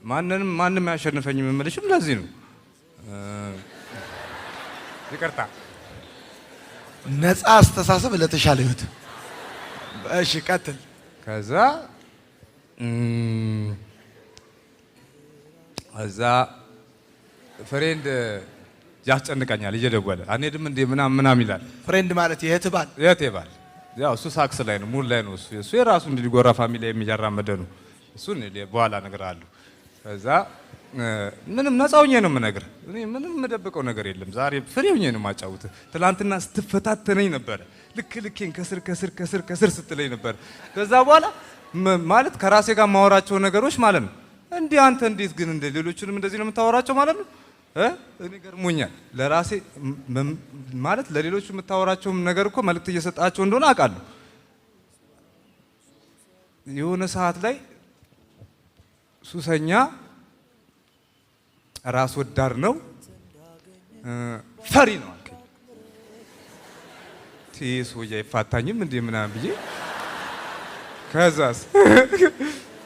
ማንንም ማንም አያሸንፈኝም የምልሽም ለዚህ ነው። ይቅርታ። ነፃ አስተሳሰብ ለተሻለ ህይወት። እሺ ቀጥል። ከዛ እዛ friend ያስጨንቀኛል እየደወለ፣ አንሄድም እንዴ ምናምን ምናምን ይላል። Friend ማለት የእህት ባል? የእህቴ ባል። ያው እሱ ሳክስ ላይ ነው፣ mood ላይ ነው። እሱ የራሱ እንዲጎራ family የሚያራመደ ነው። እሱን በኋላ እነግርሃለሁ። ከዛ ምንም ነፃ ሆኜ ነው የምነግርህ። እኔ ምንም የምደብቀው ነገር የለም። ዛሬ free ሆኜ ነው የማጫውትህ። ትናንትና ስትፈታተነኝ ነበረ። ልክ ልኬን ከስር ከስር ከስር ከስር ስትለኝ ነበር። ከዛ በኋላ ማለት ከራሴ ጋር የማወራቸው ነገሮች ማለት ነው። እንዲህ አንተ እንዴት ግን እንደ ሌሎቹንም እንደዚህ ነው የምታወራቸው ማለት ነው? እኔ ገርሞኛል። ለራሴ ማለት ለሌሎቹ የምታወራቸውም ነገር እኮ መልእክት እየሰጣቸው እንደሆነ አውቃለሁ። የሆነ ሰዓት ላይ ሱሰኛ፣ ራስ ወዳድ ነው፣ ፈሪ ነው አልከኝ። ይህ ሰውዬ አይፋታኝም እንዴ ምናምን ብዬ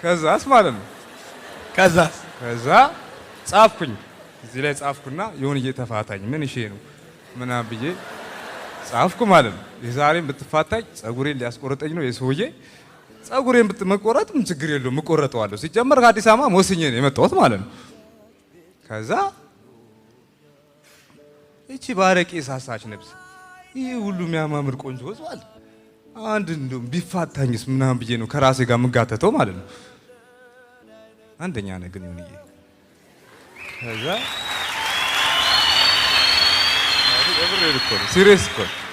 ከዛስ ማለት ነው። ከዛስ? ከዛ ጻፍኩኝ፣ እዚህ ላይ ጻፍኩና የሆነ እየተፋታኝ ምን እሺ ነው ምናምን ብዬ ጻፍኩ ማለት ነው። የዛሬን ብትፋታኝ ጸጉሬን ሊያስቆርጠኝ ነው የሰውዬ። ጸጉሬን ብትመቆረጥ ምን ችግር የለውም፣ እቆረጠዋለሁ። ሲጀመር ከአዲስ አበባ ወስኜ ነው የመጣሁት ማለት ነው። ከዛ እቺ ባረቄ ሳሳች ነብስ፣ ይህ ሁሉ የሚያማምር ቆንጆ ህዝብ አለ። አንድ እንደውም ቢፋታኝስ ምናምን ብዬ ነው ከራሴ ጋር የምጋተተው ማለት ነው። አንደኛ ነህ ግን ይሁንዬ። ከዛ የምሬን እኮ ነው፣ serious እኮ ነው።